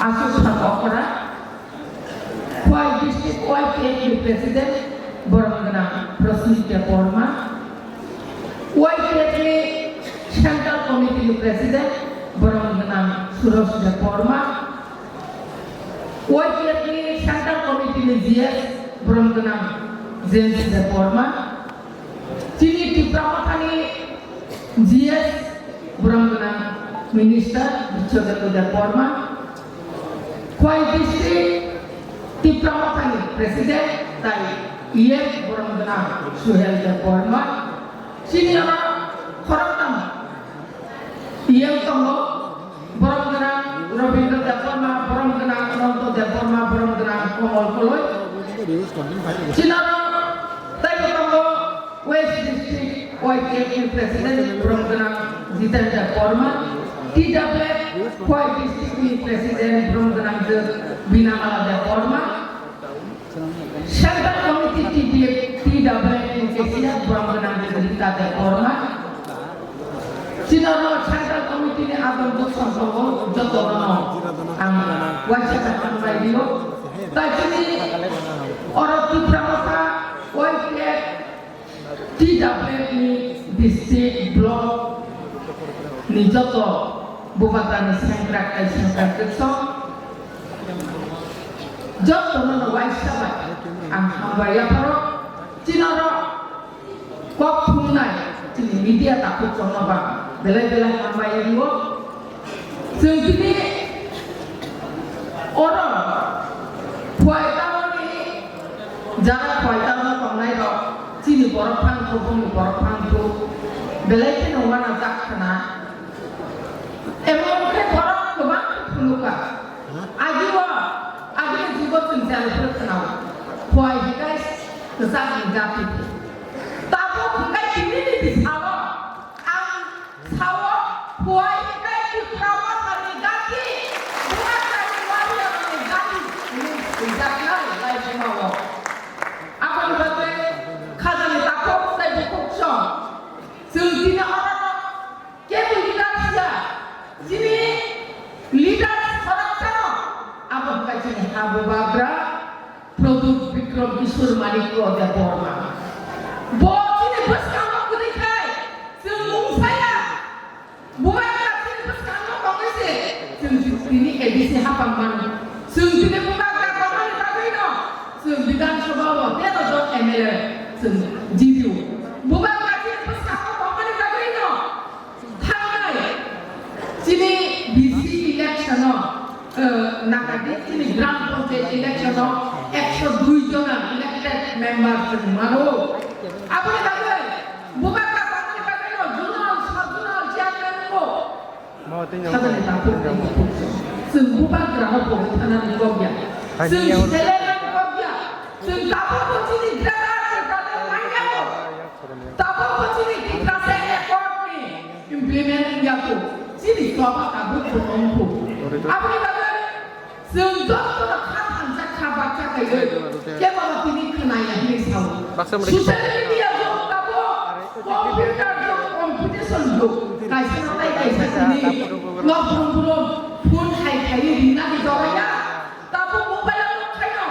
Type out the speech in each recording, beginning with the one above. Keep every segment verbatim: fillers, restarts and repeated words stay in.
Ashok Thar Okra, Khowai District Y P F ni President, borom gwnang Prasmit Debbarma, Y P F ni Central Committee ni President, borom gwnang Suresh Debbarma, Y P F ni Central Committee ni G S, borom gwnang James Debbarma, chini Tipra Mothani G S, borom gwnang Minister Bichchandra Debbarma, Khowai District Tipra Mothani President tai E M, borom gwnang Suhel Debbarma, chini oro khoroknam E M tongo, borom gwnang Rabindra Debbarma, borom gwnang Ananta Debbarma, borom gwnang Komol Koloi. Chini oro teibo tongo West District Y P F ni President, borom gwnang Jiten Debbarma, T W F Khowai District ni President, borom gwnang je Binamala Debbarma. Central Committee T D F, T W F ni Cashier, borom gwnang Rita Debbarma. Chini oro Central Committee ni adong bwskango jotono ang waisa bai hambai rio. Tai chini oro Tipra Motha Y P F T W F ni district block ni joto bubagrani sengkrak tai sengkrak kwchwng jotono no waisa bai ang hambai yapharo. Chini oro kok thumnai chini media takhuk chongno ba belai belai hambai rio. Chwng tini oro Khowai tamoni jara Khowai tamno tongnai rok chini borok phang thubung ni borok phang thub belai kheno wana jak khna. Emon khe borok kwbang khe phunukha. Agio, agini jugo chwng jara phuru khna. Khowai hikai kwchak ni jati. Tabuk hikai tini ni bisalo ang Sao, Khowai hikai Tipra Mothani gati, Bubagrani warrior ni gati, hinwi swijak nai laibuma o. Aboni bagwi khajani takhuk tei bukhuk song. Chwng tini oro kebo leader siya, chini leader khoroksa no, abo hikai chini ha Bubagra. Pradyot Bikram Kishore Manikya Debbarma. Bo chini bwskango kwrwi khai, chwng mungsaya. Bubagra chini bwskango tongwi se, chwng tini A D C hapang mano. Chwng tini Bubagra tongmani bagwino, chwng Bidhan Sabha o tero jon M L A chwng jibio. Bubagra chini bwskango tongmani bagwino, Thangnai chini B C election o, eh, nakadi chini Gram Panchayat election o ekso dui jona elected member chwng mano. Aboni bagwi Bubagra tongmani bagwi no zonal, sub zonal chairman o. Sajani takhuk tei bukhuk. Chwng Bubagra no pogwi thanani kok ya. Chwng seleng nani kok ya. Chwng tabuk bo chini greater Tipraland nangya o. Tabuk bo chini Tiprasa accord ni implement wngya kho. Chini choba tabuk bo wng kho. Aboni bagwi chwng joto no kha thansa kha baksa kaiwi kebo no tini khwnaya hinwi sao. Social media jog tabuk, computer jog, competition jog. Kaisa no tai kaisa tini nok brum brum phone khai khai rinani joraya. Tabuk mobile o nok khaino.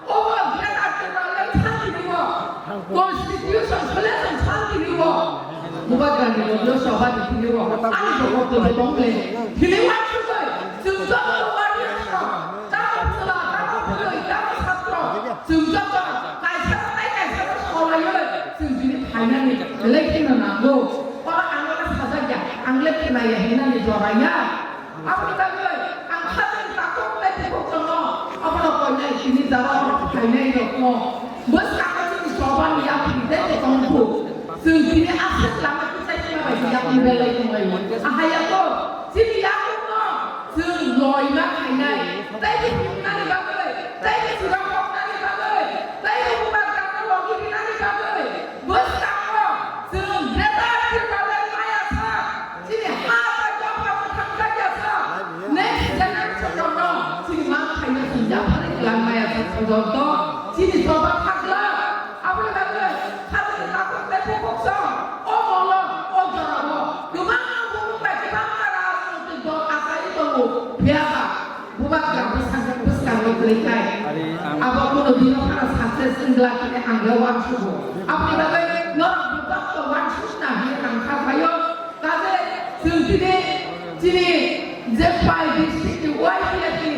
Obo Greater Tipraland santi rwo, Constitution solution santi rwo. Bubagrani rogyo soba di tini rwo. Ani rogyo to de bongle. Tini wansugoi. Chwng joto warrior no. Tamo chwla, tamo bwrwi, tamo satro. Chwng joto kaisa tai kaisa no solaioi. Chwng tini phainani belai kheno nango. Oro ang le sajak ya, ang le khwnaya hinani joraya. Aboni bagwi ang khajani takhuk tei bukhuk chwngno abono koinai sini jara oro phainai rokno bwskango chini choba ni yapri tei tongkhu. Chwng tini aswk lama kichai chima bai yakung belai tonglaio. Ahai yago chini yakungno chwng loima khainai tei bukhuknani bagwi tei chwrok koknani bagwi tei bubagrano logi rinani bagwi. Bwskango chwng Greater Tipraland maya sa, chini ha bai dopha mwthang jak ya sa, next generation rokno chini mang khaina chwng yapharwi kwlang maya sa, joto chini choba khakla. Aboni bagwi khajani takhuk tei bukhuk song o molo o jorao kwbangma bumung bai kwbangma rajnoitik dol achaiwi tongo. Phiyaba Bwskango kwrwi khai. Abo kuno dino phano success wngla hwnwi ang le uansugo. Aboni bagwi norok bwbakno uansukna hwnwi ang kha phaio. Kaje chwng tini chini je pai district ni Y P F ni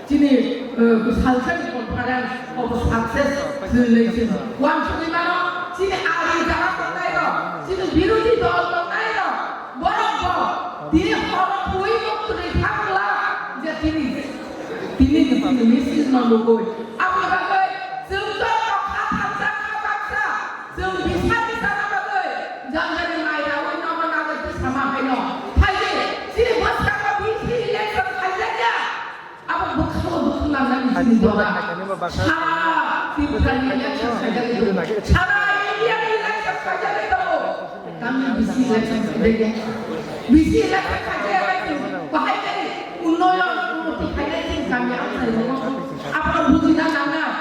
chini, eh, salsani conference obo success wngwi chwng uansugwi mano. Chini ari jaga tongnairok, chini birodhi dol tongnairok, borok bo tini horo twi muktwi thangla je tini, tini, tini misil no nugwi. Aboni bagwi chwng joto kha thansa, kha baksa, chwng bisa bisa na bagwi janjani mai rawi nogo nagwi tisama haino. Phaidi, chini bwskango B C election khaijakya. Abo bwkhao dukhu nangnani chini dora. Sara Tripura ni election khaijagwi tongo. Sara India ni election khaijagwi tongo. Tamni B C election khaijagwi. B C election khaijagwi bahai khe unnoyon unnoti khainai chini kami amchai tongo. Abo bujina nangnai.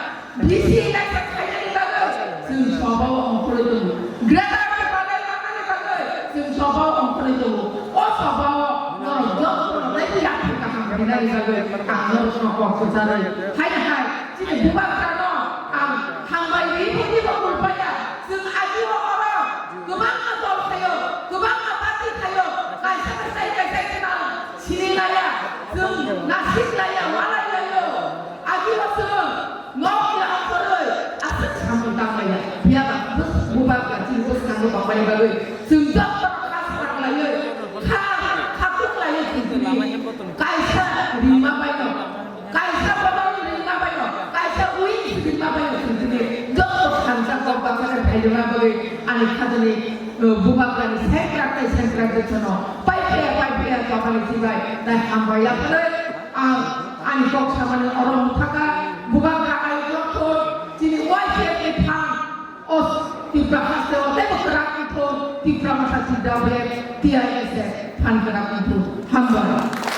B C election khainani bagwi chwng sobao ongkhorwi tongo. Greater Tipraland manani bagwi chwng sobao ongkhorwi tongo. O sobao norok jotono tei yakung kaham khainani bagwi ang norokno kok kwcharwi. Haino hai chini bubagrano ang hambai rwi hwnwibo kwrwipaiya. Chwng agio oro kwbangma dol khaio, kwbangma party khaio, kaisa kaisa kaisa kaisa sinilaiya, chwng nasiklaiya, walailaio. Agio chwng Nokni ongkhorwi aswk samung tanglaiya. Phiya ba bus-, bubagra chini bwskango tongmani bagwi chwng joto kha swranglaiwi, kha, kha tuklaiwi chwng tini kaisa rima baino, kaisa bodol rima baino, kaisa wings rima baino chwng tini joto thansa kok baksa khe phaidona bagwi ani khajani, uh, bubagrani sengkrak tei sengkrak jotono pai phiya, pai phiya, tongmani chibai tei hambai yapharwi ang Ani kok samani oro wngkha kha, bubagra ayuk rok thun, chini Y P F ni phan, o Tipra haste o teibo kwrak wngthun, Tipra Motha Tipra Black, T I S F phan kwrak wngthun. Hambai.